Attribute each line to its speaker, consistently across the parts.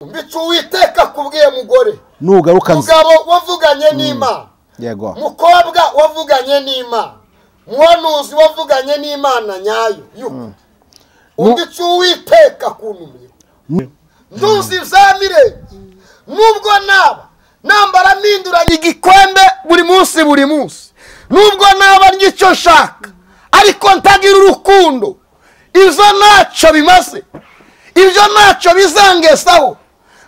Speaker 1: Mbicu Uwiteka kubwiye mugore
Speaker 2: nugaruka
Speaker 1: mugabo wavuganye n'Imana,
Speaker 2: yego
Speaker 1: mukobwa wavuganye n'Imana, muhanuzi wavuganye n'Imana nyayo yuko umbicu Uwiteka kuntumye nduzi zamire nubwo naba nambara mpinduranye igikombe buri munsi buri munsi, nubwo naba icyo nshaka ariko ntagira urukundo, izo ntacyo bimaze, ibyo ntacyo bizangezaho,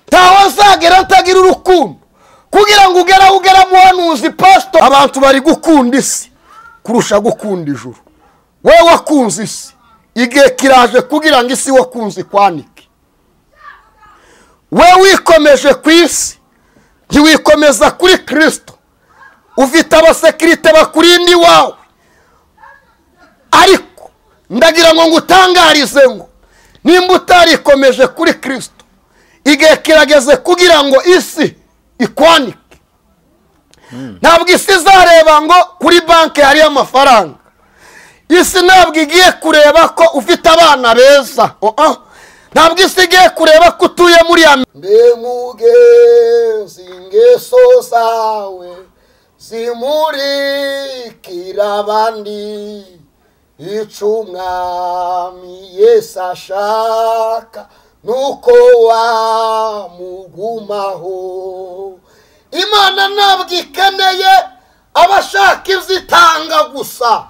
Speaker 1: ntaho nzagera ntagira urukundo. Kugira ngo ugera ugera muhanuzi pastor, abantu bari gukunda isi kurusha gukunda ijuru. Wowe wakunze isi, igihe kiraje kugira ngo isi wakunze ikwanike. Wowe wikomeje ku isi, ntiwikomeza kuri Kristo. Ufite abasekirite bakurinda iwawe, ariko ndagira ngo ngutangarize ngo nimba utarikomeje kuri Kristo, igihe kirageze kugira ngo isi ikwanike. Ntabwo isi izareba ngo kuri banki hari amafaranga. Isi ntabwo igiye kureba ko ufite abana beza. Ntabwo isi igiye kureba ko utuye muri ya mbe mugenzi ingeso zawe zimurikira abandi, ico Umwami Yesu ashaka nuko wamugumaho. Imana ntabwo ikeneye abashaka izitanga gusa,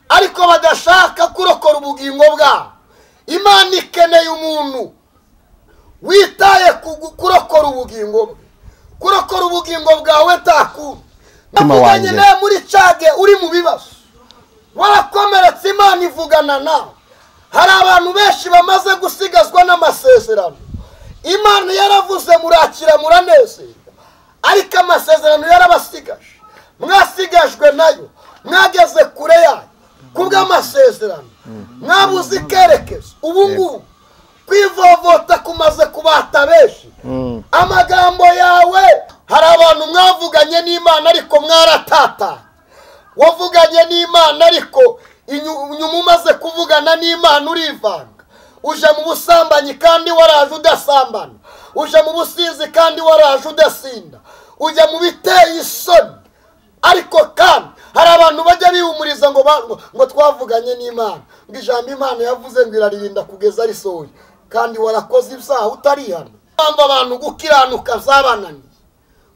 Speaker 1: ariko badashaka kurokora ubugingo bwabo. Imana ikeneye umuntu witaye kurokora ubugingo bwe. Kurokora ubugingo bwawe ntakundi. Navuganye nawe muri cage uri mu bibazo, warakomeretse, Imana ivugana nawe. Hari abantu benshi bamaze gusigazwa n'amasezerano. Imana yaravuze murakira muranezerwa, ariko amasezerano yarabasigaje, mwasigajwe nayo, mwageze kure yayo kubw'amasezerano, mwabuze ikerekezo. Ubu ngubu kwivovota kumaze kubata benshi. Amagambo yawe, hari abantu mwavuganye n'Imana ariko mwaratatanye. Wavuganye n'Imana ariko inyuma umaze kuvugana n'Imana urivanga, uje mu busambanyi kandi waraje udasambana, uje mu businzi kandi waraje udasinda, ujya mu biteye isoni. Ariko kandi hari abantu bajya bihumuriza ngo ngo twavuganye n'Imana, ngo ijambo Imana yavuze ngo iraririnda kugeza risohoye, kandi warakoze ibyaha utarihana. Mpamvu abantu gukiranuka zabananiye.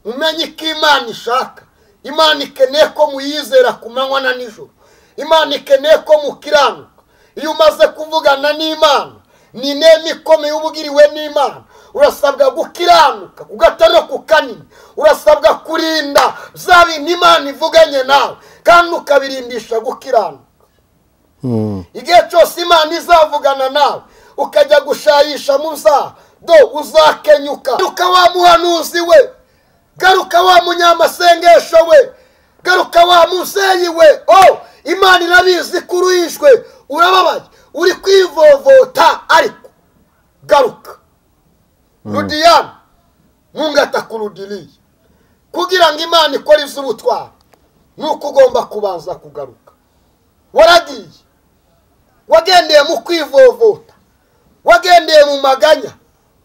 Speaker 1: Umenye ko Imana ishaka. Imana ikeneye ko muyizera ku manywa na nijoro. Imana ikeneye ko mukiranuka. Iyo umaze kuvugana n'Imana, ni inema ikomeye ubugiriwe n'Imana. Urasabwa gukiranuka ku gato ku kanini, urasabwa kurinda za bintu Imana ivuganye nawe, kandi ukabirindisha gukiranuka. Igihe cyose Imana izavugana nawe ukajya gushayisha mu byaha, do uzakenyuka. Garuka wa muhanuzi we, garuka wa munyamasengesho we, garuka wa muzeyi we. Oh, Imana irabizi ko uruhijwe, urababaye, uri kwivovota, ariko garuka. Rudiyana Mungu atakurudiliye. Kugira ngo Imana ikore iz'ubutwari nuko ugomba kubanza kugaruka. Waragiye, wagendeye mu kwivovota, wagendeye mu maganya,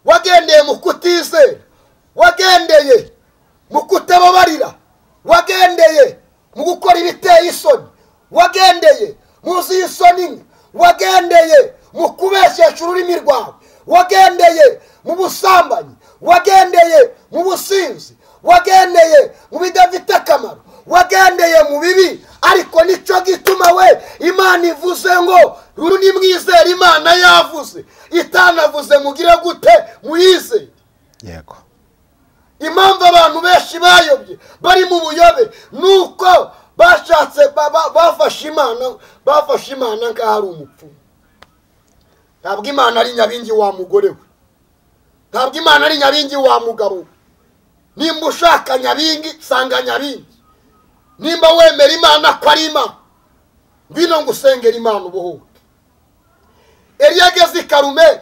Speaker 1: wagendeye mu kutizera, wagendeye mu kutababarira, wagendeye mu gukora ibiteye isoni, wagendeye mu z'isoni, wagendeye mu kubeshyesha ururimi rwawe, wagendeye mu busambanyi, wagendeye mu businzi, wagendeye mu bidafite akamaro, wagendeye mu bibi. Ariko nicyo gituma we Imana ivuze ngo runi mwizere Imana yavuze, itanavuze mugire gute muyizere.
Speaker 2: Yego.
Speaker 1: Impamvu abantu benshi bayobye bari mu buyobe nuko bashatse bafashe Imana, bafashe Imana nkaho ari umupfumu. Ntabwo Imana ari nyabingi wa mugore we, ntabwo Imana ari nyabingi wa mugabo. Nimba ushaka nyabingi sanga nyabingi. Nimba wemera Imana ko ari Imana, ngwino ngusengera Imana ubuhuke. Eliya ageze i Karumeli,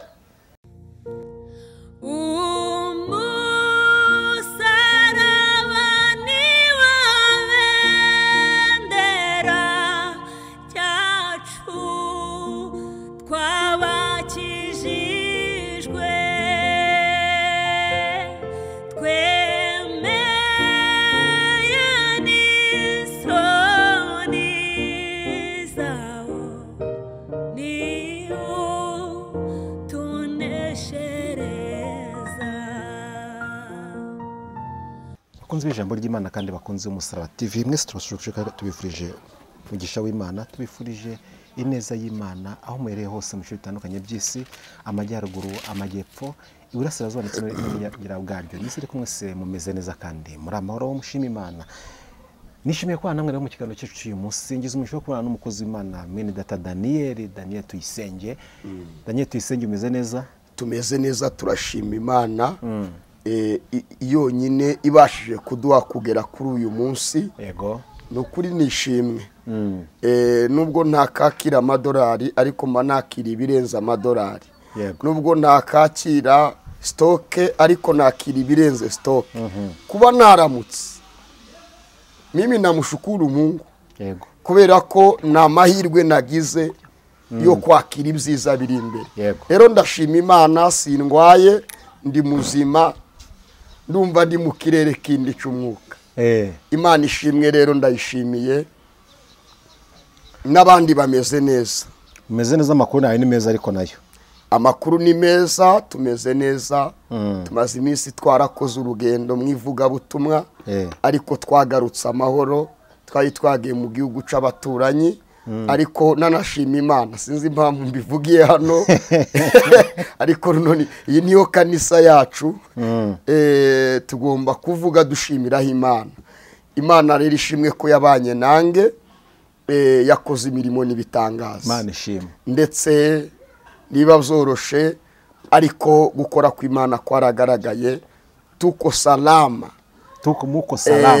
Speaker 3: twabakijijwe.
Speaker 2: Bakunze ijambo ry'Imana kandi bakunze Umusaraba TV, mwese turabasuhuje kandi tubifurije umugisha w'Imana, tubifurije ineza y'Imana aho muhereye hose mu bice bitandukanye by'isi, amajyaruguru, amajyepfo, iburasirazuba ndetse n'uburengerazuba bwaryo. Nizere ko mwese mumeze neza kandi muri amahoro, mushima Imana. Nishimiye kubana namwe rero mu kiganiro cyacu cy'uyu munsi. Ngize umugisha wo kubana n'umukozi w'Imana mwene data Daniel, Daniel Tuyisenge. Daniel Tuyisenge, umeze neza?
Speaker 3: Tumeze neza, turashima Imana yonyine ibashije kuduha kugera kuri uyu munsi.
Speaker 2: Yego,
Speaker 3: ni ukuri nishimwe. Nubwo ntakakira amadolari ariko mba nakira ibirenze amadolari. Nubwo ntakakira stoke ariko nakira ibirenze stoke. Kuba naramutse mimi namushukuru Mungu.
Speaker 2: Yego,
Speaker 3: kubera ko nta mahirwe nagize yo kwakira ibyiza biri imbere. Rero ndashima Imana, sindwaye, ndi muzima, ndumva ndi mu kirere kindi cy'umwuka. Imana ishimwe rero, ndayishimiye, n'abandi bameze neza.
Speaker 2: Umeze neza, amakuru nayo ni meza ariko nayo
Speaker 3: amakuru ni meza, tumeze neza. Tumaze iminsi twarakoze urugendo mu ivugabutumwa, ariko twagarutse amahoro. Twari twagiye mu gihugu c'abaturanyi, ariko nanashima Imana, sinzi impamvu mbivugiye hano ariko none iyi niyo kanisa yacu. Tugomba kuvuga dushimiraho Imana. Imana rero ishimwe ko yabanye nange, yakoze imirimo n'ibitangaza.
Speaker 2: Imana ishimwe.
Speaker 3: Ndetse niba byoroshe ariko gukora kw'Imana kwaragaragaye. Tuko salama,
Speaker 2: tuko muko salama.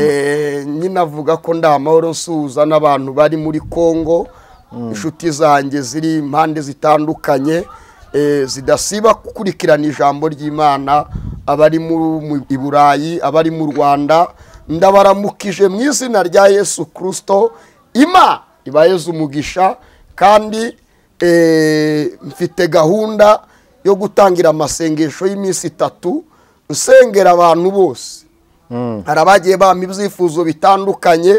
Speaker 3: Nyinavuga ko ndamahoro, nsuhuza n'abantu bari muri Kongo, inshuti zanjye ziri impande zitandukanye, zidasiba gukurikirana ijambo ry'Imana, abari mu Burayi, abari mu Rwanda, ndabaramukije mu izina rya Yesu Kristo. Imana ibahe umugisha. Kandi mfite gahunda yo gutangira amasengesho y'iminsi 3 nsengera abantu bose. Hari abagiye bampa ibyifuzo bitandukanye,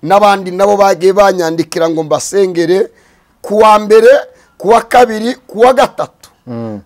Speaker 3: n'abandi nabo bagiye banyandikira ngo mbasengere. Kuwa mbere, kuwa kabiri, kuwa gatatu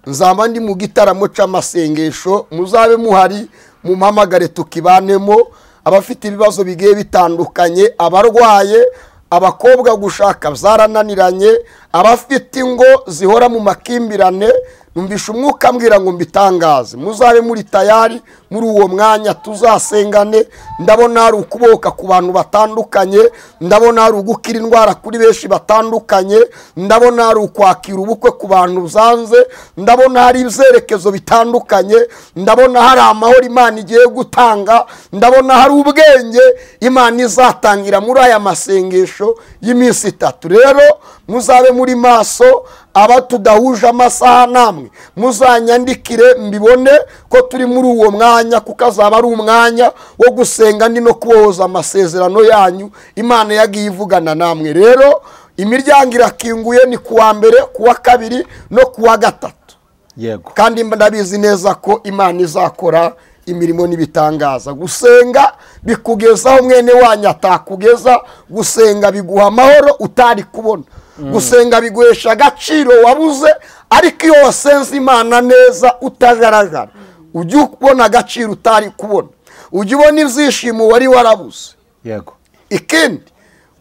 Speaker 3: nzaba ndi mu gitaramo c'amasengesho, muzabe muhari, mumpamagare tukibanemo. Abafite ibibazo bigiye bitandukanye, abarwaye, abakobwa gushaka zarananiranye, abafite ingo zihora mu makimbirane, numvisha umwuka ambwira ngo mbitangaze. Muzabe muri tayari muri uwo mwanya, tuzasengane. Ndabona hari ukuboka ku bantu batandukanye, ndabona hari ugukira indwara kuri benshi batandukanye, ndabona hari ukwakira ubukwe ku bantu zanze, ndabona hari ibyerekezo bitandukanye, ndabona hari amahoro Imana igiye gutanga, ndabona hari ubwenge Imana izatangira muri aya masengesho y'iminsi 3. Rero muzabe muri maso, aba tudahuje amasaha namwe muzanyandikire mbibone ko turi muri uwo mwanya, kuko azaba ari umwanya wo gusenga ndi no kubohoza amasezerano yanyu Imana yagiye ivugana namwe. Rero imiryango irakinguye, ni kuwa mbere, kuwa kabiri no kuwa gatatu.
Speaker 2: Yego,
Speaker 3: kandi ndabizi neza ko Imana izakora imirimo n'ibitangaza. Gusenga bikugezaho mwene wanyu atakugeza, gusenga biguha amahoro utari kubona, gusenga biguhesha agaciro wabuze, ariko iyo wasenze Imana neza utajarajara ujya ubona agaciro utari kubona, ujya ubona ibyishimo wari warabuze.
Speaker 2: Yego,
Speaker 3: ikindi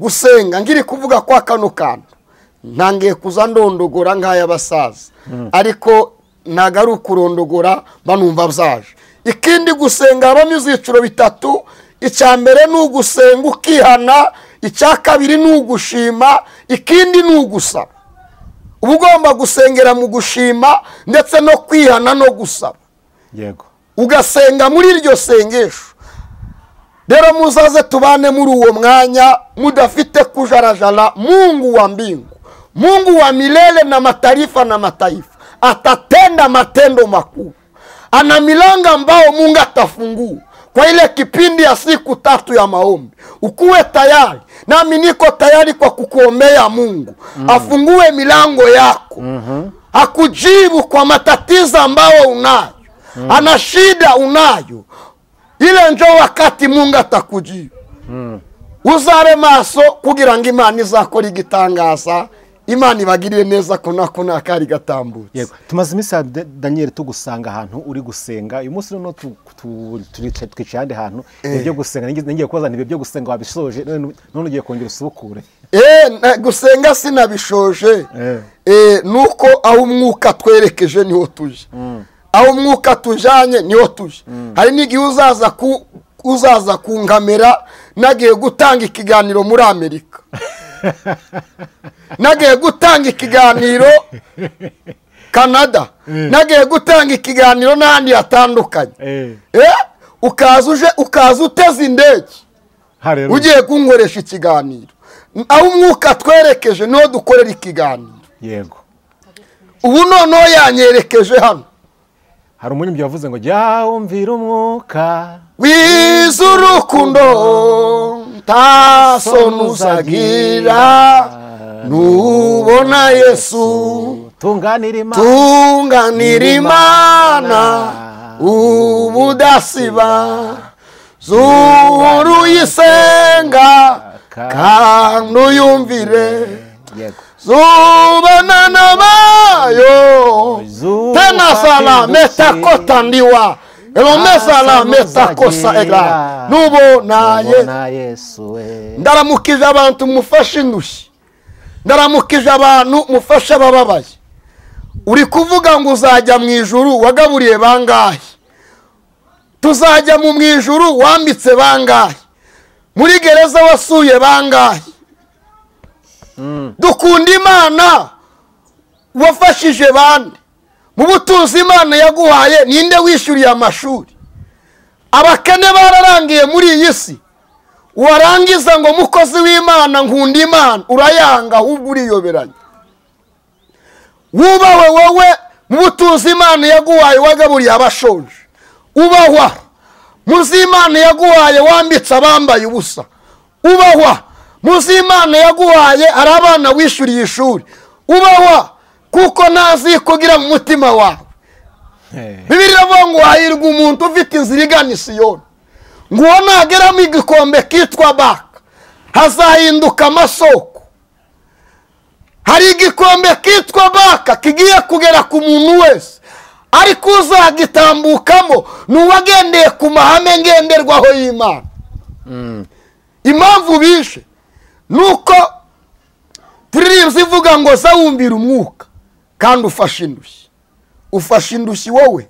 Speaker 3: gusenga, ngiri kuvuga kwa kano kantu ntangiye kuza ndondogora nk'ay'abasaza, ariko ntago ari ukurondogora banumva byaje. Ikindi gusenga habamo ibyiciro 3. Icya mbere ni ugusenga ukihana, icya kabiri ni ugushima, ikindi ni ugusaba. Uba ugomba gusengera mu gushima ndetse no kwihana no gusaba.
Speaker 2: Yego,
Speaker 3: ugasenga muri iryo sengesho. Rero muzaze tubane muri uwo mwanya mudafite kujarajara. Mungu wa mbingu, Mungu wa milele na mataifa na mataifa, atatenda matendo makuu. Ana milango ambao Mungu atafungua kwa ile kipindi ya siku 3 ya maombi. Ukuwe tayari, nami niko tayari kwa kukuombea Mungu afungue milango yako, akujibu kwa matatizo ambao unayo, ana shida unayo, ile njo wakati Mungu atakujibu. Uzare maso kugira ngo Imana izakora igitangaza Imana ibagirire neza ko nako nakari gatambutse.
Speaker 2: Yego, tumaze iminsi Daniel tugusanga ahantu uri gusenga. Uyu munsi noneho twicaye ahandi hantu ibyo gusenga ngiye kubaza nibyo byo gusenga wabisoje none ugiye kongera usubukure.
Speaker 3: Gusenga sinabishoje. Nuko aho umwuka twerekeje niho tuje. Aho umwuka tujanye niho tuje. Hari n'igihe uzaza kungamera nagiye gutanga ikiganiro muri Amerika. Nagiye gutanga ikiganiro Canada. Nagiye gutanga ikiganiro n'ahandi hatandukanye. Ukaza uteze indege ugiye kunkoresha ikiganiro. Aho umwuka twerekeje niho dukorera ikiganiro.
Speaker 2: Yego.
Speaker 3: Ubu noneho yanyerekeje hano.
Speaker 2: Hari umunyabyo yavuze ngo jya wumvira umwuka
Speaker 3: w'izurukundo ntasoni uzagira nubona Yesu tunganira Imana ubudasiba zuhuru yisenga kandi uyumvire zubana nabayo tena sala metakota ndiwa elomesa metakosa ega nubona
Speaker 2: Yesu.
Speaker 3: Ndaramukije abantu mufashe indushyi, ndaramukije abantu mufashe abababaye. Uri kuvuga ngo uzajya mu ijuru wagaburiye bangahe? Tuzajya mu ijuru wambitse bangahe? Muri gereza wasuye bangahe? Dukunda Imana wafashije bande? Mu butunzi Imana yaguhaye ninde wishyuriye amashuri? Abakene bararangiye muri iyi si. Warangiza ngo mukozi w'Imana nkunda Imana, urayanga ahubwo uriyoberanya. Wubawe wowe mu butunzi Imana yaguhaye wagaburiye abashonje. Ubahwa muzi Imana yaguhaye wambitse abambaye ubusa. Ubahwa muzi Imana yaguhaye ari abana wishyuriye ishuri. Ubahwa kuko ntazi kugira mu mutima wawe. Bibiliya iravuga ngo hahirwa umuntu ufite inzira igana i Siyoni, ngo uwo nageramo igikombe kitwa Baka hazahinduka amasoko. Hari igikombe kitwa Baka kigiye kugera ku muntu wese, ariko uzagitambukamo ni uwagendeye ku mahame ngenderwaho y'Imana. Impamvu bishe nuko turirimbyi ivuga ngo zawumvira umwuka kandi ufashe indushyi. Ufashe indushyi wowe,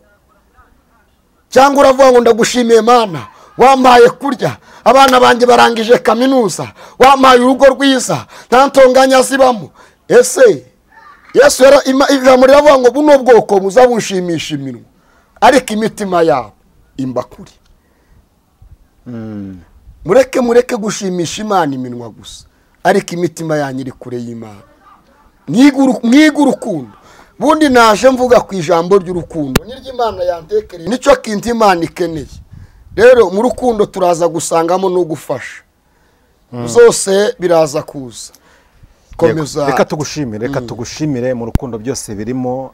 Speaker 3: cyangwa uravuga ngo ndagushimiye Mana wampaye kurya, abana banjye barangije kaminuza, wampaye urugo rwiza nta ntonganya zibamo. Ese Yesu ijambo riravuga ngo buno bwoko muzabushimisha iminwa ariko imitima yabo imba kure. Mureke gushimisha Imana iminwa gusa ariko imitima yanyu iri kure y'Imana. Mwige urukundo. Bundi naje mvuga ku ijambo ry'urukundo niryo Imana yantekereye, nicyo kintu Imana ikeneye. Rero mu rukundo turaza gusangamo no gufasha. Zose biraza kuza. Komeza.
Speaker 2: Reka tugushimire, reka tugushimire mu rukundo byose birimo.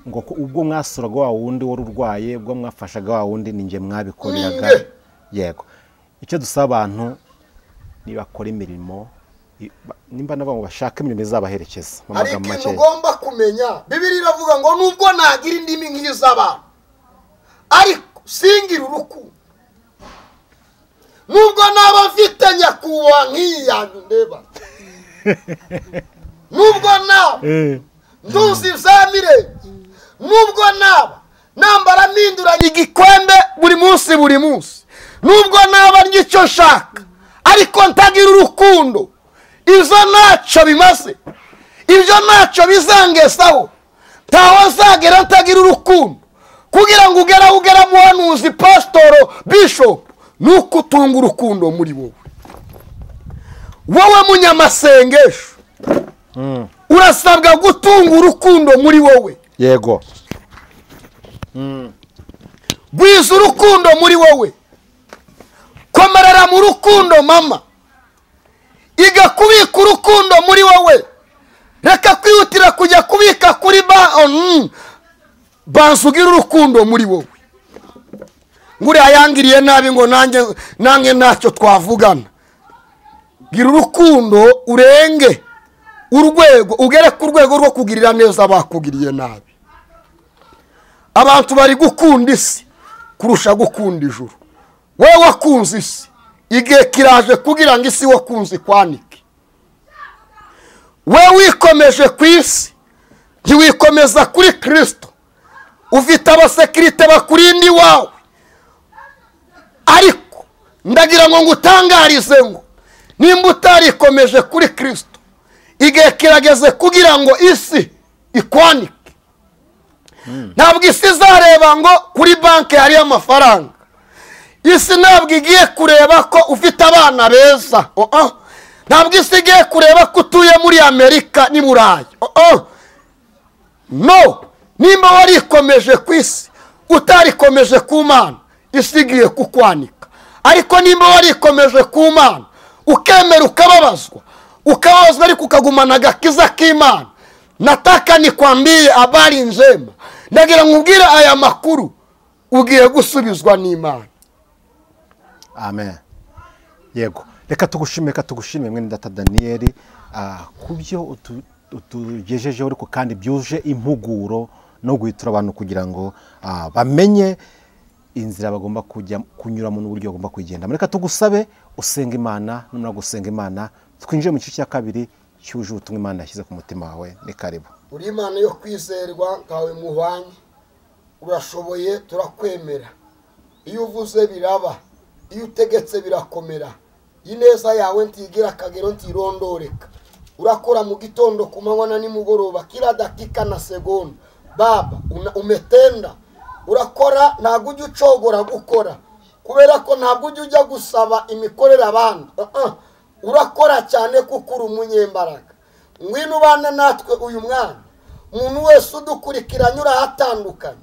Speaker 2: Ngo ubwo mwasuraga wa wundi wari urwaye, ubwo mwafashaga wa wundi ninjye mwabikoreraga. Yego. Icyo dusaba abantu nibakora imirimo, nimba nabo bashaka imirimo izabaherekeza mu magambo make.
Speaker 3: Ariko ugomba kumenya Bibiliya iravuga ngo nubwo nagira indimi nk'iz'abantu ariko singira urukundo, nubwo naba mfite nyakubahwa nk'iyi yanyu ndeba, nubwo naba nduzi za mirenge, nubwo naba nambara mpinduranya igikombe buri munsi buri munsi, nubwo naba ndya icyo nshaka ariko ntagira urukundo, ibyo ntacyo bimaze, ibyo ntacyo bizangezaho. Ntaho nzagera ntagira urukundo. Kugira ngo ugere aho ugera muhanuzi, pasitoro, bishop, nuko utunga urukundo muri wowe. Wowe munyamasengesho urasabwa gutunga urukundo muri wowe.
Speaker 2: Yego.
Speaker 3: Gwiza urukundo muri wowe. Komerera mu rukundo mama. Iga kubika urukundo muri wowe. Reka kwihutira kujya kubika kuri banza ugire urukundo muri wowe. Nguriya yangiriye nabi ngo nanjye ntacyo twavugana. Gira urukundo urenge Urwego ugere ku rwego rwo kugirira neza abakugiriye nabi. Abantu bari gukunda isi kurusha gukunda ijuru. Wowe wakunze isi, igihe kiraje kugira ngo isi wakunze ikwanike. Wowe wikomeje ku isi, ntiwikomeza kuri Kristo. Ufite abasekirite bakurinda iwawe, ariko ndagira ngo ngutangarize ngo nimba utarikomeje kuri Kristo, igihe kirageze kugira ngo isi ikwanike. Ntabwo isi izareba ngo kuri banki hariyo amafaranga. Isi ntabwo igiye kureba ko ufite abana beza. Ntabwo isi igiye kureba ko utuye muri Amerika n'i Burayi. No, nimba warikomeje ku isi utarikomeje ku Mana, isi igiye kukwanika. Ariko nimba warikomeje ku Mana ukemera ukababazwa, ukababazwa ariko ukagumana agakiza k'Imana, nataka nikwambie habari njema, ndagira nkubwire aya makuru, ugiye gusubizwa n'Imana.
Speaker 2: Amen. Yego, reka tugushime mwene data Daniel kubyo utugejejeho, ariko kandi byuje impuguro no guhitura abantu kugira ngo bamenye inzira bagomba kujya kunyuramo n'uburyo bagomba kugenda. Reka tugusabe usenga Imana, numara gusenga Imana twinjire mu gice cya kabiri cyuje ubutumwa Imana yashyize ku mutima wawe. Ni karibu.
Speaker 3: Uri Imana yo kwizerwa nkawe muhwanye, urashoboye, turakwemera. Iyo uvuze biraba, iyo utegetse birakomera. Ineza yawe ntigira akagero, ntirondoreka. Urakora mu gitondo, ku manywa na nimugoroba, kila dakika na segonda. Baba, umetenda. Urakora, ntabwo ujya ucogora gukora, kubera ko ntabwo ujya ujya gusaba imikorere abandi. Urakora cyane kuko uri umunyembaraga. Ngwino ubane natwe uyu mwana. Umuntu wese udukurikira anyura ahatandukanye,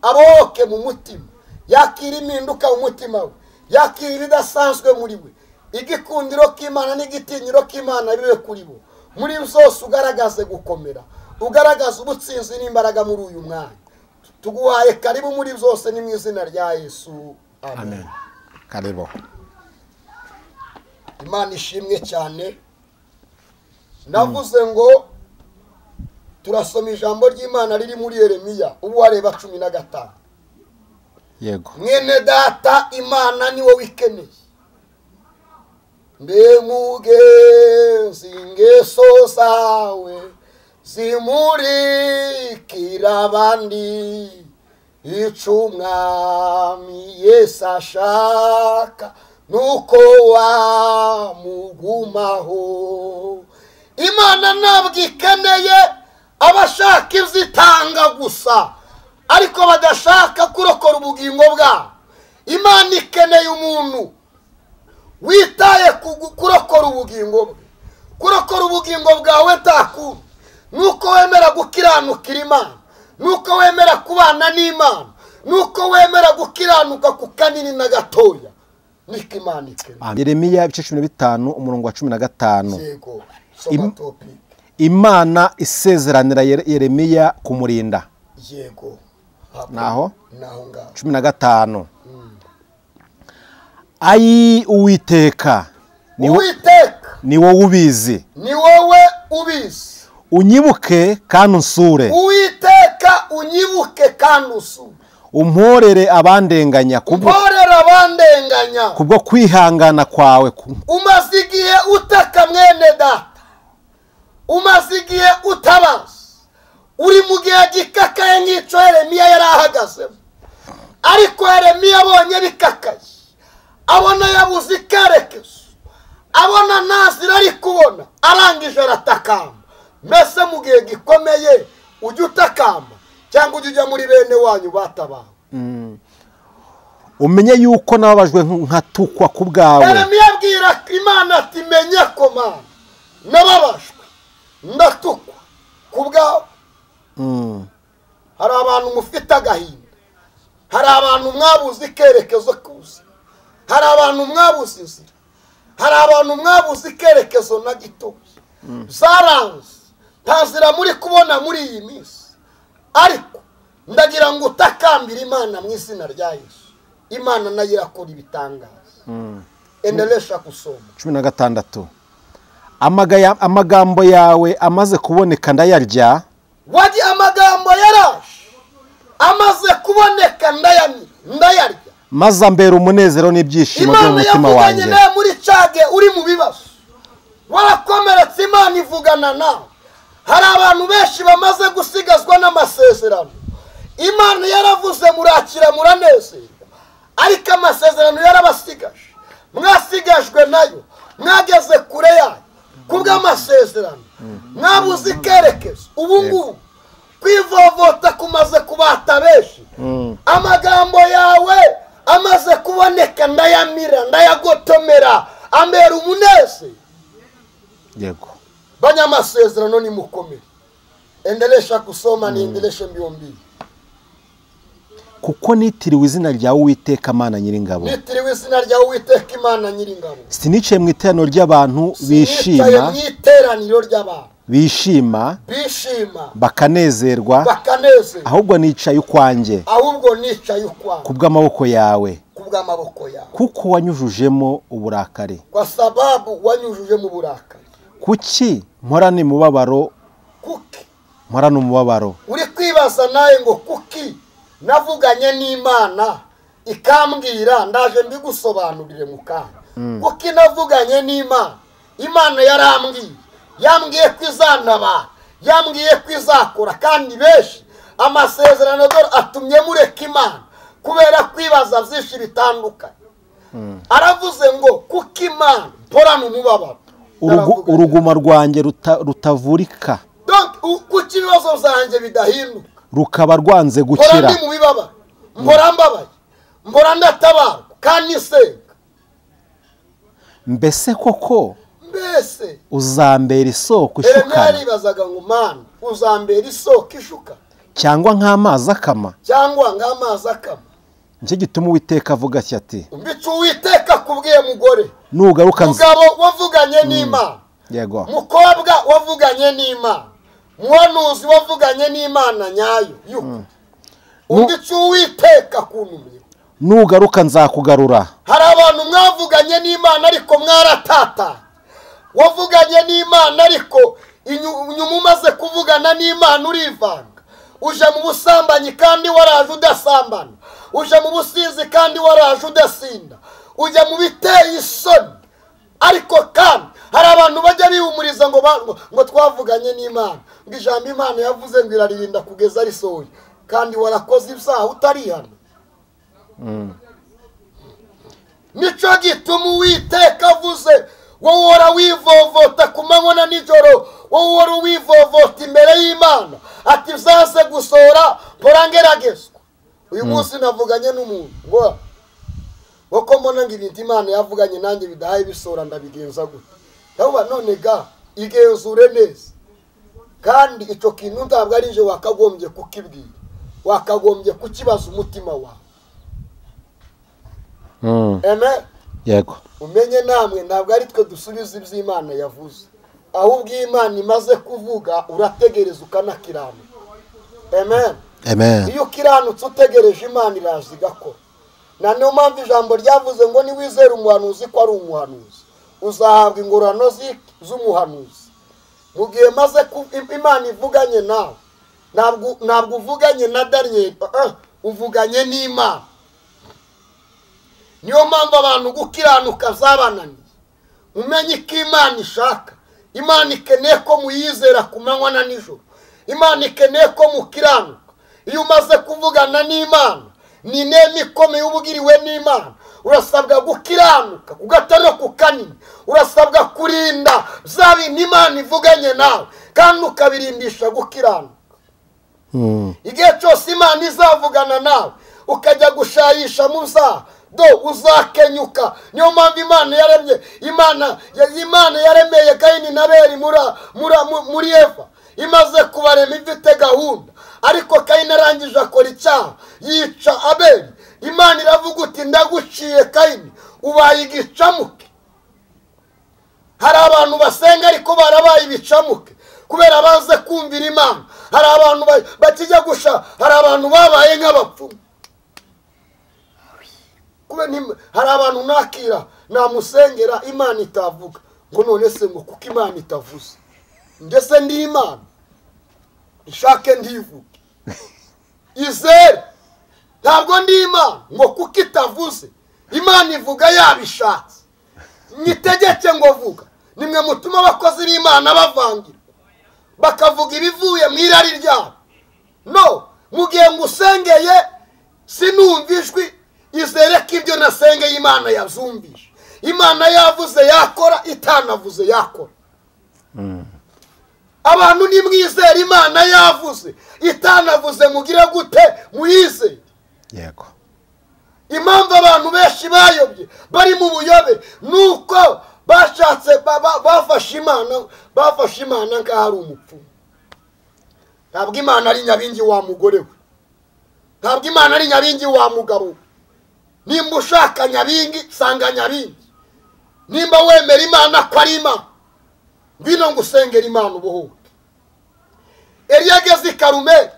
Speaker 3: abohoke mu mutima, yakira impinduka mu mutima we, yakira ibidasanzwe muri we. Igikundiro k'Imana n'igitinyiro k'Imana bibe kuri bo. Muri byose ugaragaze gukomera, ugaragaze ubutsinzi n'imbaraga muri uyu mwanya. Tuguhaye karibu muri byose, ni mu izina rya Yesu. Amen.
Speaker 2: Karibu.
Speaker 3: Imana ishimwe cyane. Navuze ngo turasoma ijambo ry'Imana riri muri Yeremiya ubu wareba 15.
Speaker 2: Yego.
Speaker 3: Mwene data, Imana ni wowe ikeneye. Mbe mugenzi, ingeso zawe zimurikira abandi, ico Umwami Yesu ashaka nuko wamugumaho. Imana ntabwo ikeneye abashaka ivyitanga gusa, ariko badashaka kurokora ubugingo bwabo. Imana ikeneye umuntu witaye kurokora ubugingo bwe. Kurokora ubugingo bwawe taku nuko wemera gukiranukira Imana, nuko wemera kubana n'Imana, nuko wemera gukiranuka ku kanini na gatoya. Niko Imana ikeneye.
Speaker 2: Yeremiya ibice 15 umurongo wa 15.
Speaker 3: Yego, soma topic.
Speaker 2: Imana isezeranira Yeremiya kumurinda.
Speaker 3: Yego.
Speaker 2: Naho?
Speaker 3: Naho ngaho.
Speaker 2: 15. Ayi Uwiteka, ni wowe ubizi.
Speaker 3: Ni wowe ubizi.
Speaker 2: Unyibuke kandi unsure.
Speaker 3: Uwiteka unyibuke kandi unsure.
Speaker 2: Umporere abandenganya kubwo kwihangana kwawe.
Speaker 3: Umaze igihe utaka mwene data, umaze igihe utabaza, uri mu gihe gikakaye nk'icyo Yeremiya yari ahagazemo. Ariko Yeremiya abonye bikakaye, abona yabuze ikerekezo, abona nta nzira ari kubona, arangije aratakamba. Mbese mu gihe gikomeye ujya utakamba cyangwa ujya ujya muri bene wanyu batabawe?
Speaker 2: Umenye yuko nababajwe nkatukwa ku bwawe.
Speaker 3: Yeremiya abwira Imana ati menye ko Mana nababajwe ndatukwa ku bwawe. Hari abantu mufite agahinda, hari abantu mwabuze ikerekezo k'ubuzima, hari abantu mwabuze inzira, hari abantu mwabuze ikerekezo na gitoya. Zaranze, nta nzira muri kubona muri iyi minsi. Ariko ndagira ngo utakambire Imana mu izina rya Yesu. Imana nayo irakora ibitangaza. Endelesha kusoma.
Speaker 2: 16. Amagambo yawe amaze kuboneka ndayarya.
Speaker 1: Waji amagambo yaraje amaze kuboneka ndayarya.
Speaker 2: Maze ambera umunezero n'ibyishimo byo mu mutima wanjye.
Speaker 1: Imana yavuganye muri cage uri mu bibazo. Warakomeretse, Imana ivugana nawe. Hari abantu benshi bamaze gusigazwa n'amasezerano. Imana yaravuze murakira muranezerwa, ariko amasezerano yarabasigaje. Mwasigajwe nayo, mwageze kure yayo kubw'amasezerano, mwabuze ikerekezo. Ubu ngubu kwivovota kumaze kubata benshi. Amagambo yawe amaze kuboneka ndayamira, ndayagotomera, ambera umunezero.
Speaker 2: Yego.
Speaker 1: Banyamasezerano ni mukomere. Endelesha kusoma niendeleshe mbio mbio.
Speaker 2: Kuko nitiriwe izina rya Uwiteka Imana Nyiringabo.
Speaker 1: Nitiriwe izina rya Uwiteka Imana Nyiringabo.
Speaker 2: Sinicaye mu iteraniro ry'abantu bishima.
Speaker 1: Sinicaye mu iteraniro ry'abantu
Speaker 2: bishima.
Speaker 1: Bishima.
Speaker 2: Bakanezerwa.
Speaker 1: Bakanezerwa.
Speaker 2: Ahubwo nicaye ukwanjye.
Speaker 1: Ahubwo nicaye ukwanjye.
Speaker 2: Kubw'amaboko yawe.
Speaker 1: Kubw'amaboko yawe.
Speaker 2: Kuko wanyujujemo uburakari.
Speaker 1: Kwa sababu wanyujujemo uburakari.
Speaker 2: Kuki mporana umubabaro?
Speaker 1: Kuki
Speaker 2: mporana umubabaro?
Speaker 1: Uri kwibaza nawe ngo kuki navuganye n'Imana ikambwira, ndaje mbigusobanurire mu kanya. Kuki navuganye n'Imana, Imana yarambwiye, yambwiye ko izantabara, yambwiye ko izakora, kandi benshi amasezerano dore atumye mureka Imana kubera kwibaza byinshi bitandukanye. Aravuze ngo kuki Imana mporana umubabaro,
Speaker 2: uruguma rwanjye rutavurika.
Speaker 1: Donc kuki ibibazo byanjye bidahinduka,
Speaker 2: rukaba rwanze gukira.
Speaker 1: Mpora ndi mu bibabaro, mpora mbabaye, mpora ndatabarwa kandi nsenga.
Speaker 2: Mbese koko
Speaker 1: mbese
Speaker 2: uzambera isoko ishukana?
Speaker 1: Yaribazaga ngo Mana uzambera isoko ishukana,
Speaker 2: cyangwa nk'amazi akama,
Speaker 1: cyangwa nk'amazi akama.
Speaker 2: Nicyo gituma Uwiteka avuga ati,
Speaker 1: mbicu Uwiteka akubwiye mugore,
Speaker 2: nugaruka
Speaker 1: mugabo wavuganye n'Imana,
Speaker 2: yego,
Speaker 1: mukobwa wavuganye n'Imana, muhanuzi wavuganye n'Imana nyayo yuko umbicu Uwiteka kuntumye,
Speaker 2: nugaruka nzakugarura.
Speaker 1: Hari abantu mwavuganye n'Imana ariko mwaratata. Wavuganye n'Imana ariko inyuma umaze kuvugana n'Imana urivanga, uje mu busambanyi kandi waraje udasambana, uje mu businzi kandi waraje udasinda, ujya mu biteye isoni. Ariko kandi hari abantu bajya bihumuriza ngo ngo twavuganye n'Imana, ngo ijambo Imana yavuze ngo iraririnda kugeza risohoye, kandi warakoze ibyaha utarihana. Nico gituma Uwiteka avuze, wowe uhora wivovota ku manywa na nijoro, wowe uhora wivovota imbere y'Imana, ati byanze gusohora mpora ngeragezwa. Uyu munsi navuganye n'umuntu ngo ko mbona ngo ibintu Imana yavuganye nanjye bidahaye bisohora, ndabigenza gute? Ndavuga none ga igenzure neza, kandi icyo kintu ntabwo ari nje wakagombye kukibwira, wakagombye kukibaza umutima wawe. Amen.
Speaker 2: Yego.
Speaker 1: Umenye namwe ntabwo ari twe dusubiza iby'Imana yavuze, ahubwo Imana imaze kuvuga urategereza ukanakiranuka. Amen.
Speaker 2: Amen.
Speaker 1: Iyo ukiranutse utegereje Imana iraza igakora. Na niyo mpamvu ijambo ryavuze ngo niwizere umuhanuzi ko ari umuhanuzi, uzahabwa ingororano z'umuhanuzi. Mu gihe maze Imana ivuganye nawe, ntabwo uvuganye na Daniel, uvuganye n'Imana. Niyo mpamvu abantu gukiranuka zabananiye. Umenye ko Imana ishaka. Imana ikeneye ko muyizera ku manywa na nijoro. Imana ikeneye ko mukiranuka. Iyo umaze kuvugana n'Imana, ni inema ikomeye uba ugiriwe n'Imana. Urasabwa gukiranuka ku gato no ku kanini, urasabwa kurinda bya bintu Imana ivuganye nawe, kandi ukabirindisha gukiranuka. Igihe cyose Imana izavugana nawe ukajya gushayisha mu byaha, do uzakenyuka. Niyo mpamvu Imana yaremye, Imana yaremeye Kayini na Abeli muri Eva, imaze kubarema ifite gahunda, ariko Kayini arangije akora icyaha yica Abeli. Imana iravuga uti ndaguciye Kayini, ubaye igicamuke. Hari abantu basenga ariko barabaye ibicamuke kubera banze kumvira Imana. Hari abantu bakijya gusha, hari abantu babaye nk'abapfumu. Hari abantu nakira namusengera Imana itavuga, Ngo none se ngo kuko Imana itavuze, ndetse ndi Imana ishake ndivuge. Izere ntabwo ndi Imana ngo kuko itavuze. Imana ivuga yabishatse. Nyitegeke ngo vuga. Nimwe mutuma abakozi b'Imana bavangirwa, bakavuga ibivuye mu irari ryabo. No mugihe ngusengeye sinumva ijwi, izere ko ibyo nasengeye Imana yabyumvise. Imana yavuze yakora, itanavuze yakora. Abantu nimwizere Imana yavuze, itanavuze mugire gute? Muyizere.
Speaker 2: Yego.
Speaker 1: Impamvu abantu benshi bayobye bari mu buyobe nuko bashatse bafashe Imana, bafashe Imana nkaho ari umupfumu. Ntabwo Imana ari nyabingi wa mugore we, ntabwo Imana ari nyabingi wa mugabo we. Nimba ushaka nyabingi sanga nyabingi. Nimba wemera Imana ko ari Imana, ngwino ngusengera Imana ubohoke. Eliya ageze i Karumeli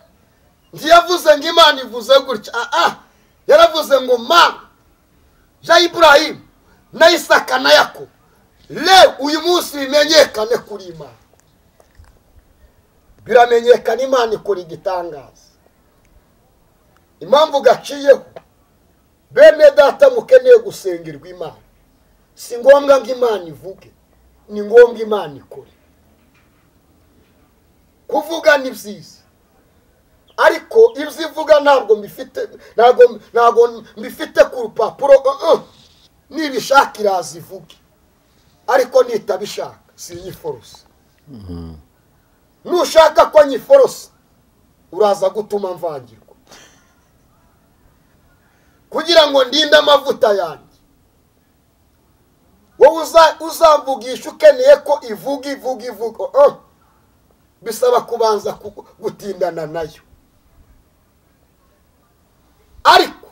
Speaker 1: ntiyavuze ngo Imana ivuze gutya, yaravuze ngo Mana ya Iburahimu na Isaka na Yakobo, leo uyu munsi bimenyekane kuri Imana. Biramenyekana, Imana ikora igitangaza. Impamvu gaciyeho, bene data mukeneye gusengerwa Imana, si ngombwa ngo Imana ivuge, ni ngombwa Imana ikore. Kuvuga ni byiza, ariko ibyo ivuga ntabwo mbifite, ntabwo mbifite ku rupapuro. Nibishaka iraza ivuge, ariko nitabishaka sinyiforosa. Nushaka ko nyiforosa uraza gutuma mvangirwa, kugira ngo ndinde amavuta yanjye. Wowe uzamvugisha ukeneye ko ivuga ivuga ivuga, bisaba kubanza gutindana nayo. Ariko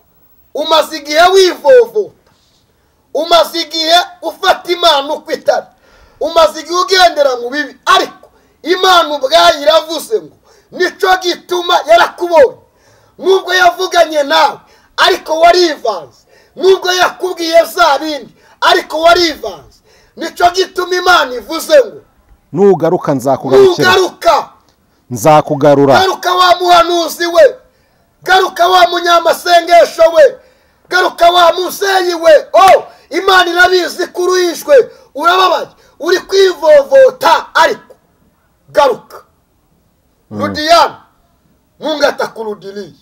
Speaker 1: umaze igihe wivovota, umaze igihe ufata Imana uko itari, umaze igihe ugendera mu bibi, ariko Imana ubwayo iravuze ngo nico gituma yarakubonye. Nubwo yavuganye nawe ariko warivanze, nubwo yakubwiye za bindi ariko warivanze. Nico gituma Imana ivuze ngo
Speaker 2: nugaruka nzakugarukira,
Speaker 1: nugaruka
Speaker 2: nzakugarura.
Speaker 1: Garuka wa muhanuzi we, garuka wa munyamasengesho we, garuka wa museyi we. Oh, Imana irabizi kuruhishwe, urababaye, uri kwivovota, ariko garuka. Rudiyana Mungu atakurudilia.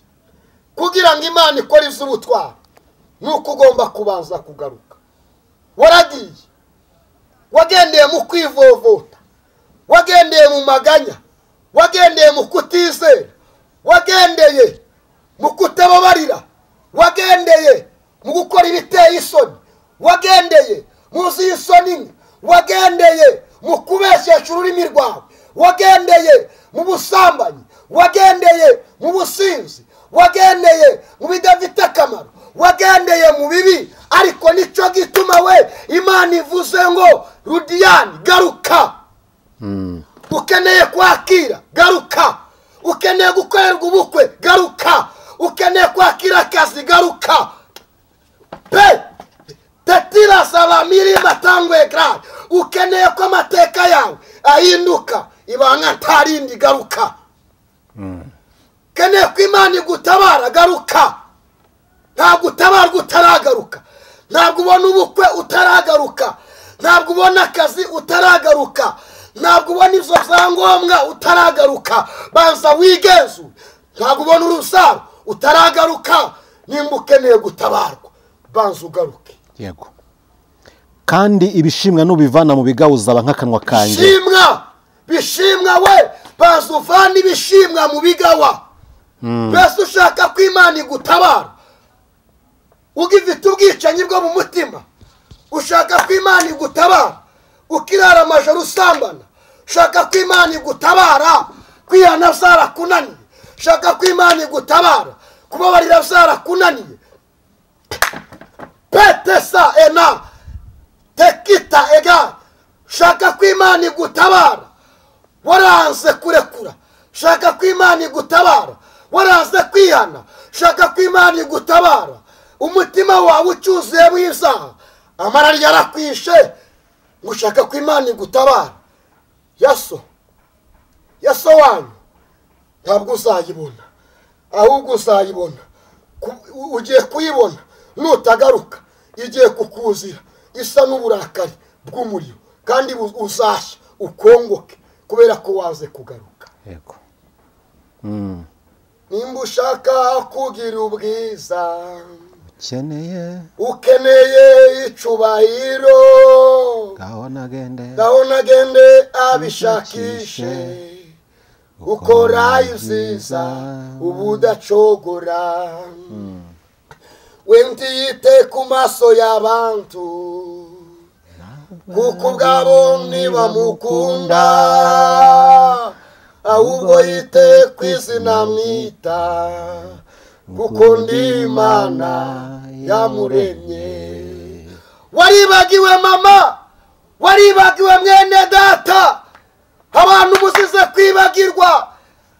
Speaker 1: Kugira ngo Imana ikore iz'ubutwari nuko ugomba kubanza kugaruka. Waragiye, wagendeye mu kwivovota, wagendeye mu maganya, wagendeye mu kutizera, wagendeye mu kutababarira, wagendeye mu gukora ibiteye isoni, wagendeye mu z'isoni, wagendeye mu kubeshyesha ururimi rwawe, wagendeye mu busambanyi, wagendeye mu businzi, wagendeye mu bidafite akamaro, wagendeye mu bibi. Ariko nico gituma we Imana ivuze ngo Rudiyani garuka. Ukeneye kwakira garuka, ukeneye gukorerwa ubukwe garuka, ukeneye kwakira akazi garuka. Pe tetira salamiri matangwe grade, ukeneye ko amateka yawe ahinduka ibanga ntarindi garuka. Ukeneye ko Imana igutabara garuka. Ntabwo utabarwa utaragaruka, ntabwo ubona ubukwe utaragaruka, ntabwo ubona akazi utaragaruka, ntabwo ubona izo byangombwa utaragaruka. Banza wigenzu. Ntabwo ubona urusaro utaragaruka. Nimba ukeneye gutabarwa banza ugaruke.
Speaker 2: Yego. Kandi ibishimwa nubivana mu bigawo uzaba nk'akanwa kanjye.
Speaker 1: Shimwa bishimwa we, banza uvane ibishimwa mu bigawa. Mbese ushaka ko Imana igutabara ugifite ubwicanyi bwo mu mutima, ushaka ko Imana igutabara ukirara amajoro usambana, ushaka ko Imana igutabara kwihana byarakunaniye, ushaka ko Imana igutabara kubabarira byarakunaniye. Petesa ena tekita ega, ushaka ko Imana igutabara waranze kurekura, ushaka ko Imana igutabara waranze kwihana, ushaka ko Imana igutabara umutima wawe ucyuzuye w'izaha, amara yarakwishe. Ngushaka ko Imana igutabara. Yaso yaso wanyu ntabwo uzayibona, ahubwo uzayibona ugiye kuyibona nutagaruka, igiye kukuzira isa n'uburakari bw'umuriro, kandi uzashya ukongoke kubera ko waze kugaruka.
Speaker 2: Yego.
Speaker 1: Nimba ushaka kugira ubwiza, ukeneye icubahiro, gahona agende abishakishe, ukora ibyiza ubudacogora. We ntiyite ku maso y'abantu, kuko ubwabo ntibamukunda, ahubwo yite ku izina mwita, kuko ndi Imana yamuremye. Waribagiwe mama, waribagiwe mwene data, abantu muzize kwibagirwa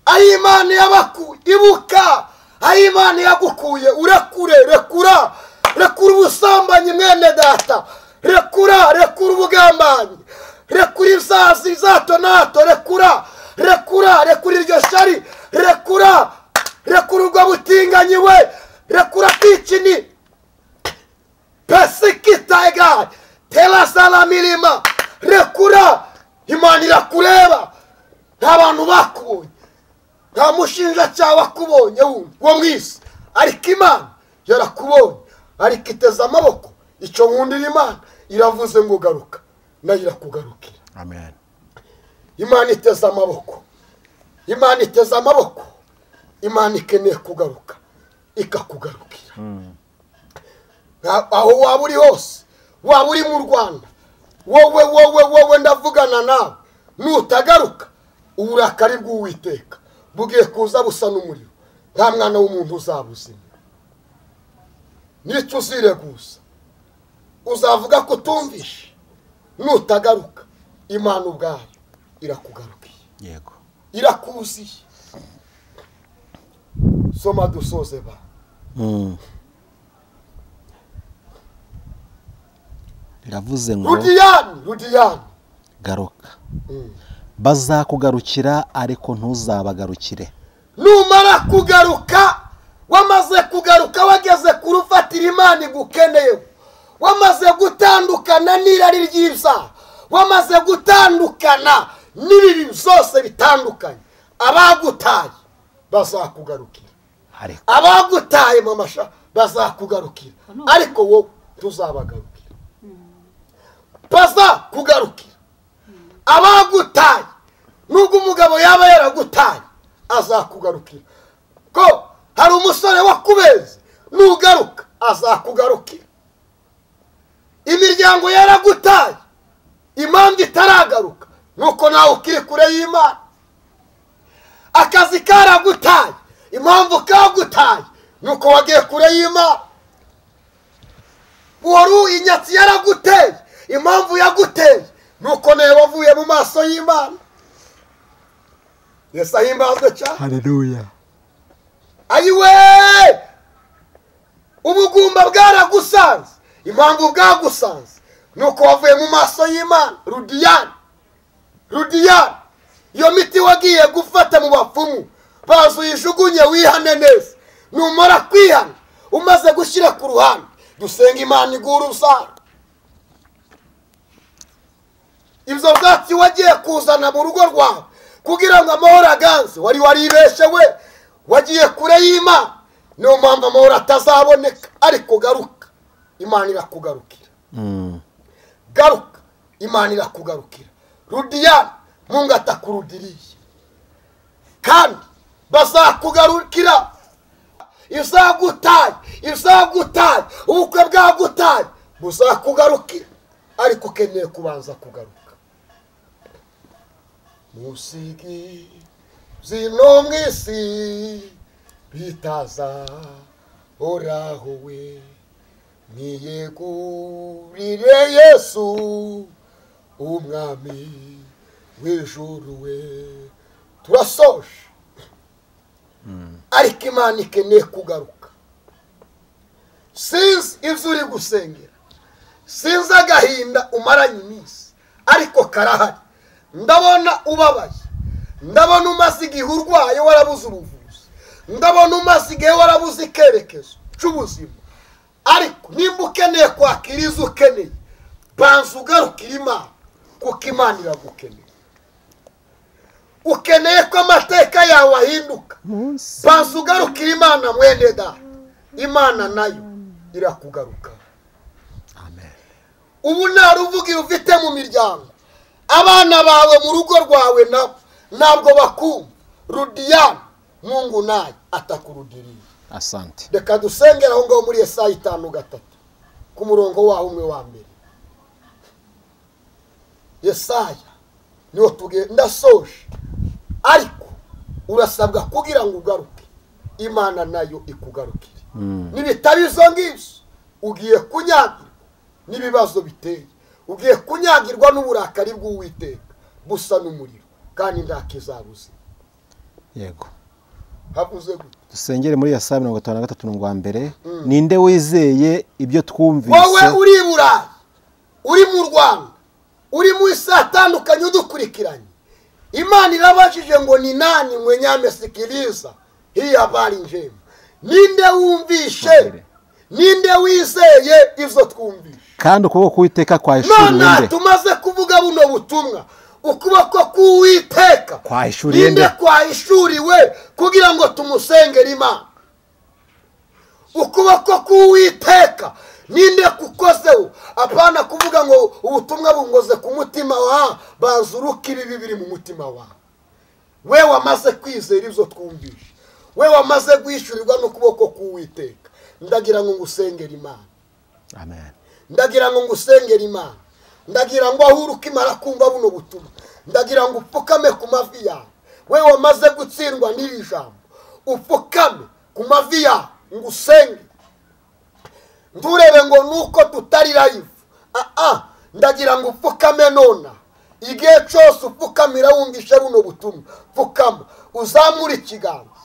Speaker 1: aho Imana yabakuye. Ibuka aho Imana yagukuye, urekure, rekura, rekura ubusambanyi mwene data, rekura, rekura ubugambanyi, rekura ibyazi za nato, rekura, rekura, rekura iryo shari, rekura, rekura ubwo butinganyi we, rekura kwikini pesikitaiga telasala mirima, rekura. Imana irakureba, nta bantu bakubonye, nta mushinjacyaha wakubonye wundi wo mu isi, ariko Imana yarakubonye, ariko iteze amaboko. Icyo nkundira Imana, iravuze ngo garuka, nayo irakugarukira.
Speaker 2: Amen.
Speaker 1: Imana iteze amaboko, Imana iteze amaboko, Imana ikeneye kugaruka, ikakugarukira. Aho waba uri hose, waba uri mu Rwanda, wowe wowe wowe ndavugana nawe, nutagaruka uburakari bw'Uwiteka bugiye kuza busa n'umuriro, nta mwana w'umuntu uzabuzima. Nicyo uzireguza, uzavuga ko utumvishe. Nutagaruka Imana ubwayo irakugarukiye.
Speaker 2: Yego,
Speaker 1: irakuziye. Soma dusoze ba.
Speaker 2: Iravuze ngo
Speaker 1: Rudiyani, Rudiyani,
Speaker 2: garuka. Bazakugarukira ariko ntuzabagarukire.
Speaker 1: Numara kugaruka, wamaze kugaruka, wageze ku rufatiro Imana igukeneye, wamaze gutandukana n'irari ry'ibyaha, wamaze gutandukana n'ibibi byose bitandukanye, abagutaye bazakugarukira, abagutaye mamasha bazakugarukira, ariko wowe tuzabagarukira. Bazakugarukira. Abagutaye, nubwo umugabo yaba yaragutaye, azakugarukira. Ko hari umusore wakubeze, nugaruka azakugarukira. Imiryango yaragutaye, impamvu itaragaruka nuko nawe ukiri kure y'Imana. Akazi karagutaye, impamvu kagutaye nuko wagiye kure y'Imana. Wari inyatsi yaraguteye, impamvu yaguteye nuko nawe wavuye mu maso y'Imana. Yesu ahimbazwe cyane.
Speaker 2: Haleluya.
Speaker 1: Ayiwe, ubugumba bwaragusanze, impamvu bwagusanze nuko wavuye mu maso y'Imana. Rudiyani, Rudiyani, iyo miti wagiye gufata mu bapfumu bazuyijugunye, wihane neza. Numara kwihana umaze gushyira ku ruhande, dusenga Imana igura urubyaro. Ibyo byatsi wagiye kuzana mu rugo rwawe kugira ngo amahoro aganze, wari waribeshe we, wagiye kure y'Imana, niyo mpamvu amahoro atazaboneka. Ariko garuka, Imana irakugarukira. Garuka, Imana irakugarukira. Rudiyani, Mungu atakurudiriye, kandi bazakugarukira. Izagutaye, izagutaye, ubukwe bwagutaye buzakugarukira, ariko ukeneye kubanza kugaruka. Musigi zino mwisi bitaza oraho we, mwiyegurire Yesu umwami w'ijuru we. Turasoje, ariko Imana ikeneye kugaruka. Sinzi ibyo uri gusengera, sinzi agahinda umaranye iminsi, ariko karahari. Ndabona ubabaye, ndabona umaze igihe urwaye warabuze ubuvuzi, ndabona umaze igihe warabuze ikerekezo cy'ubuzima. Ariko nimba ukeneye kwakira izo ukeneye, banza ugarukire Imana, kuko Imana iragukeneye. Ukeneye ko amateka yawe ahinduka, banza ugarukire Imana mwene data, Imana nayo irakugaruka.
Speaker 2: Amen.
Speaker 1: Ubu nta ruvugiro ufite mu miryango, abana bawe mu rugo rwawe nabo ntabwo bakumva. Rudiana Mungu naye atakurudiriye.
Speaker 2: Asante.
Speaker 1: Reka dusengera aho ngaho muri Yesaya 5:3 ku murongo waho umwe wa mbere. Yesaya niwo tugiye, ndasoje, ariko urasabwa kugira ngo ugaruke, Imana nayo ikugarukire. Nibitari izo ngizo ugiye kunyagirwa n'ibibazo biteye, ugiye kunyagirwa n'uburakari bw'Uwiteka busa n'umuriro, kandi ntakizabuze.
Speaker 2: Yego.
Speaker 1: Havuze gute?
Speaker 2: Dusengere muri Yesaya 53:1. Ninde wizeye ibyo twumvise?
Speaker 1: Wowe uri i Burayi, uri mu Rwanda, uri mu isi atandukanye udukurikiranye, Imana irabajije ngo ni nani mwenye amesikiliza hii habari njema? Ninde wumvishe? Ninde wizeye izo twumvishe?
Speaker 2: Kandi ukuboko k'Uwiteka kwahishuriwe nde?
Speaker 1: Tumaze kuvuga buno butumwa, ukuboko k'Uwiteka
Speaker 2: kwahishuriwe nde?
Speaker 1: Kwahishuriwe kugira ngo tumusengere Imana. Ukuboko k'Uwiteka ninde kukozeho? Apana kuvuga ngo ubutumwa bungoze ku mutima wa, banzuruka ibi biri mu mutima wa. We wamaze kwizera izo twumvishe, we wamaze guhishurirwa n'ukuboko k'Uwiteka, ndagira ngo ngusengere Imana.
Speaker 2: Amen.
Speaker 1: Ndagira ngo ngusengere Imana. Ndagira ngo aho ukimara kumva buno butumwa, ndagira ngo upfukame ku mavi yawe. We wamaze gutsindwa n'iri jambo, upfukame ku mavi yawe ngusenge. Nturebe ngo nuko tutari live. Ndagira ngo upfukame nona. Igihe cyose upfukamira wumvishe buno butumwa, pfukama uzamure ikiganza,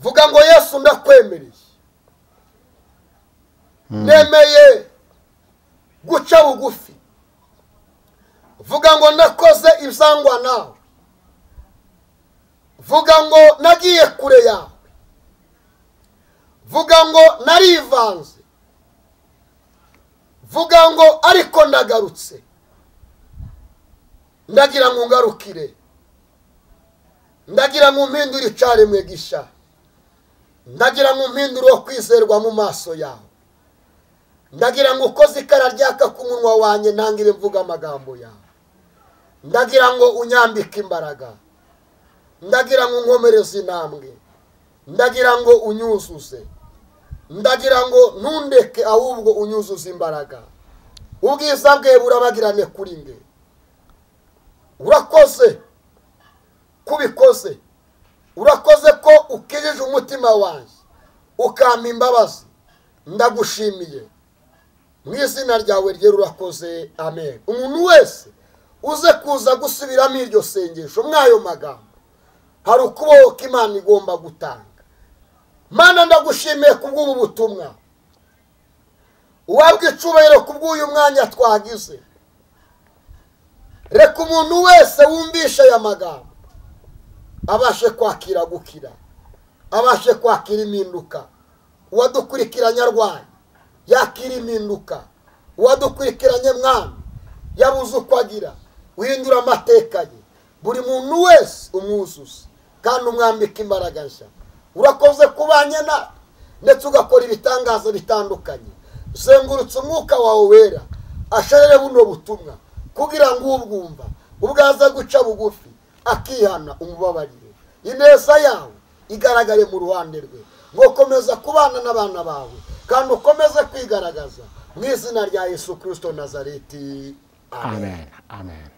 Speaker 1: vuga ngo Yesu ndakwemereye, nemeye guca bugufi. Vuga ngo nakoze ibyangwa nawe, vuga ngo nagiye kure yawe, vuga ngo narivanze, vuga ngo ariko ndagarutse, ndagira ngo ngarukire, ndagira ngo mpindure icaremwe gisha, ndagira ngo mpindure uwo kwizerwa mu maso yawe, ndagira ngo ukoze ikara ryaka ku munwa wanjye ntangire mvuga amagambo yawe, ndagira ngo unyambike imbaraga, ndagira ngo nkomereze intambwe, ndagira ngo unyuzuze, ndagira ngo ntundeke ahubwo unyuzuze imbaraga. Ubwiza bwe burabagirane kuri nge. Urakoze kubikoze, urakoze ko ukijije umutima wanjye ukampa imbabazi, ndagushimiye mu izina ryawe ryera, urakoze, amen. Umuntu wese uze kuza gusubiramo iryo sengesho mwayo magambo, hari ukuboko Imana igomba gutanga. Mana ndagushimiye kubw'ubu butumwa, uhabwe icubahiro kubw'uyu mwanya twagize. Reka umuntu wese wumvisha aya magambo abashe kwakira gukira, abashe kwakira impinduka. Uwadukurikiranye arwaye yakira impinduka, uwadukurikiranye mwami yabuze uko agira, uhindura amateka ye. Buri muntu wese umwuzuze kandi umwambika imbaraga nshya. Urakoze kubanye na ndetse ugakora ibitangazo bitandukanye. Zengurutse umwuka wawe wera asharere buno butumwa, kugira ngo ubwumva ubwaza guca bugufi akihana umubabarire, ineza yawe igaragare mu ruhande rwe. Ngo komeza kubana n'abana bawe kandi ukomeze kwigaragaza mu izina rya Yesu Kristo Nazareti.
Speaker 2: Amen. Amen.